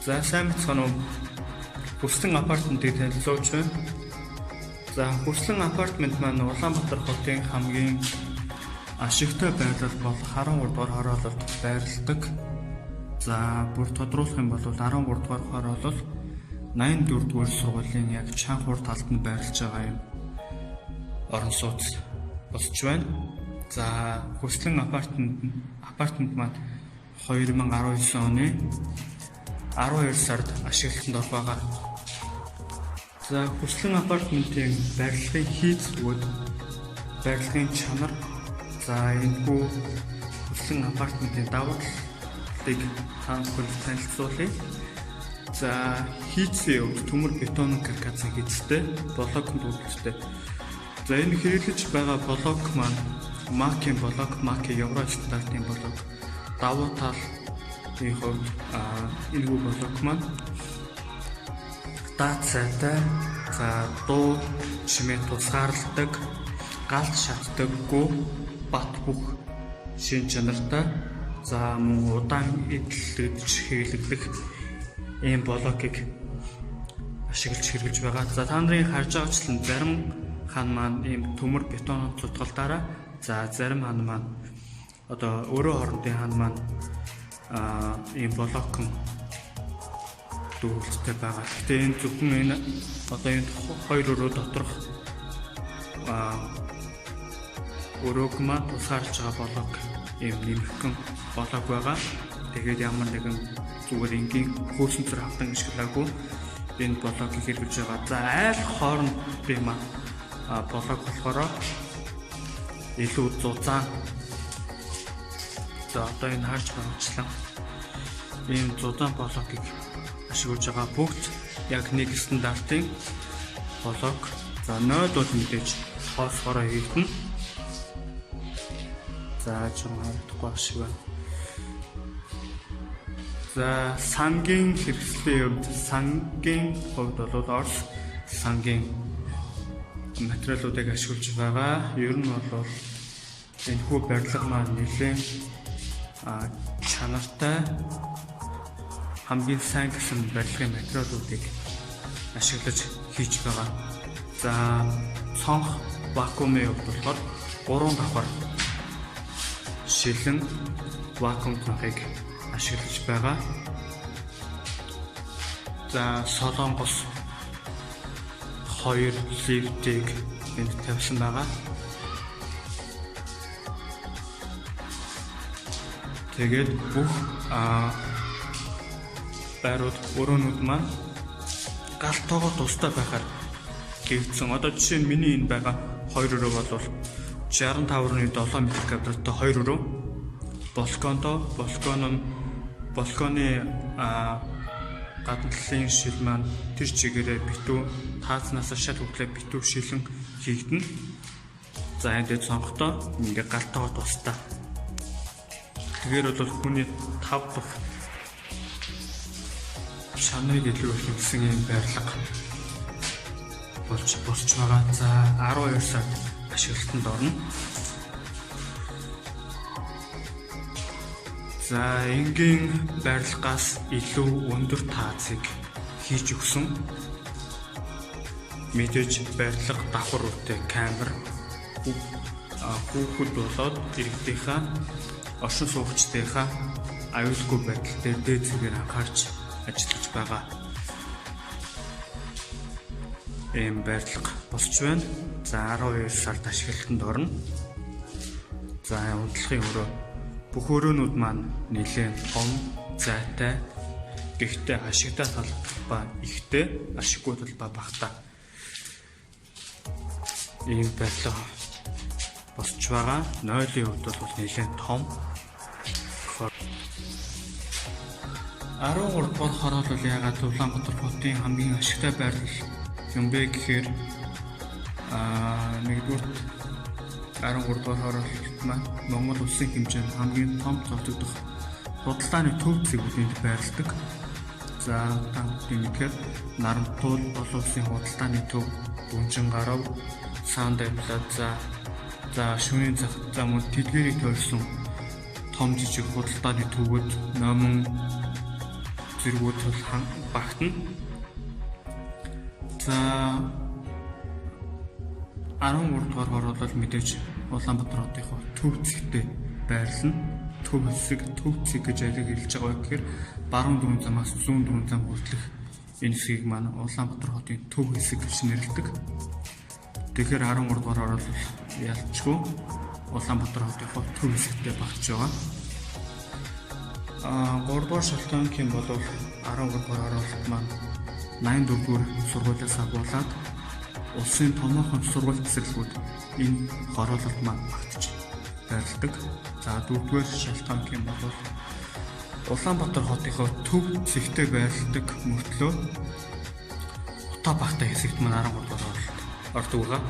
За сайн мэцхан уу. Хүслэн апартментыг танилцуулж байна. За Хүслэн апартмент маань Улаанбаатар хотын хамгийн ашигтай байрлал болох 13 дугаар хороололд байрладаг. За бүр тодруулах юм бол 13 дугаар хороолол 84 дугаар сургуулийн яг чанхуур талд нь байрлаж байгаа юм орон сууц босч байна. За Хүслэн апартмент маань 2019 оны 12 сард ашиглалтанд орох байгаа. За Хүслэн апартментын барилгын хийц бөгөөд барилгын чанар, за энэхүү Хүслэн апартментын давуу талыг та бүхэнд танилцуулъя. За хийцийн хувьд төмөр бетон каркасын хийцтэй, блокнд бүрэлддэг. За энэ хэрэглэж байгаа блок маань Макийн блок, Маки Евро стандартын блок. Давуу талын хувьд энэхүү блок маань даацайтай, за дуу чимээ тусгаарладаг, галт шатдаггүй, бат бөх шин чанартай, за мөн удаан эдлэгдэж хэрэглэгдэх ийм блокийг ашиглаж хэрэглэж байгаа. За та нарын харж байгаачлан зарим хан маань ийм төмөр бетон цутгалдаараа, за зарим хан маань одоо өрөө хоорондын хан маань ийм блокон дүүрэлттэй байгаа. Гэхдээ энэ зөвхөн энэ одоо энэ хоёр өрөө доторх өрөөг маань тусгаарч байгаа блок ийм нэмэгхэн блок байгаа. Тэгээд ямар нэгэн зүгээр энгийн хөөсөнцөр хавтан ашиглаагүй энэ блокийг хэрэглэж байгаа. За айл хоорондын маань блок болохоор илүү зузаан. За одоо энэ харж байгаачлан ийм зузаан блокийг ашиглаж байгаа. Бүгд яг нэг стандартын блок. За 0 бол мэдээж фосфороо хийгдэнэ. За ч юм харагдахгүй шиг байна. За сангийн хэрэгслийн хувьд, сангийн хувьд бол Орос сангийн материалуудыг ашиглаж байгаа. Ер нь бол энэхүү барилга маань нэлээд чанартай, хамгийн сайн гэсэн барилгын материалуудыг ашиглаж хийж байгаа. За цонх вакуумын хувьд болохоор 3 давхар шилэн вакуум цонхыг ашиглаж байгаа. За Солонгос 2 лифтийг энд тавьсан байгаа. Тэгээд бүх байрууд өрөөнүүд маань галтоогоо тустай байхаар хийгдсэн. Одоо жишээ нь миний энэ байгаа 2 өрөө бол 65.7 м квадраттай 2 өрөө. Балконтой, балконы гадна талын шил маань тэр чигээрээ битүү таазнаас шал хөглөө битүү шилэн хийгдэнэ. За энэ дээр цонхтой ингээ галтоогоо тустай. Тэгэхээр бол хүний 5 дахь чанарыг илүү их гэсэн ийм барилга болж босч байгаа. За 12 сард ашиглалтанд орно. За энгийн барилгаас илүү өндөр таацыг хийж өгсөн. Мэдээж барилга давхар үедээ камер хүүхэд болоод иргэдийнхаа оршин суугчдынхаа аюулгүй байдал дээр дээд зэргээр анхаарч ажиллаж байгаа ийм барилга босч байна. За 12 сард ашиглалтанд орно. За унтлахын өрөө бүх өрөөнүүд маань нэлээд том, зайтай. Гэхдээ ашигтай талбай ихтэй, ашиггүй талбай багатай. Ийм барилга босч байгаа. Нойлын хувьд бол нэлээд том. 13 дугаар хороолол яагаад Улаанбаатар хотын хамгийн ашигтай байрлал юм бэ гэхээр нэгдүгээр 13 дугаар хороололт маань Монгол улсын хэмжээнд хамгийн том зовлогдох худалдааны төв цэгүүд энд байрладаг. За та бүхний мэдхээр Нарамтуул олон улсын худалдааны төв, Бүнжин гарав, Саандай плаза, за шөнийн зах зам тэдгэрийг тойрсон том жижиг худалдааны төвүүд, Номон зэргүүд бол багтана. За 13 дугаар хороолол мэдээж Улаанбаатар хотынхоо төв зэгтээ байрлана. Төв хэсэг, төв цэг гэж алийг хэлж байгаа вэ гэхээр баруун дөрвөн замаас зүүн дөрвөн зам хүртэлх энэ хэсгийг маань Улаанбаатар хотын төв хэсэг гэж нэрлэдэг. Тэгэхээр 13 дугаар хороолол ялчгүй Улаанбаатар хотынхоо төв хэсэгтээ багтж байгаа. 3 дугаар шалтгаан гэх юм бол 13 дугаар хороололт маань 84 дугаар сургуулиас агуулад улсын томоохон сургууль тесрэлгүүд энэ хороололд маань багтж байрладаг. За дөрөвдүгээр шалтгаан гэх юм бол Улаанбаатар хотынхоо төв зэгтээ байрладаг мөртлөө утаа багтаа хэсэгт маань 13 дугаар хороололт ордог байгаа.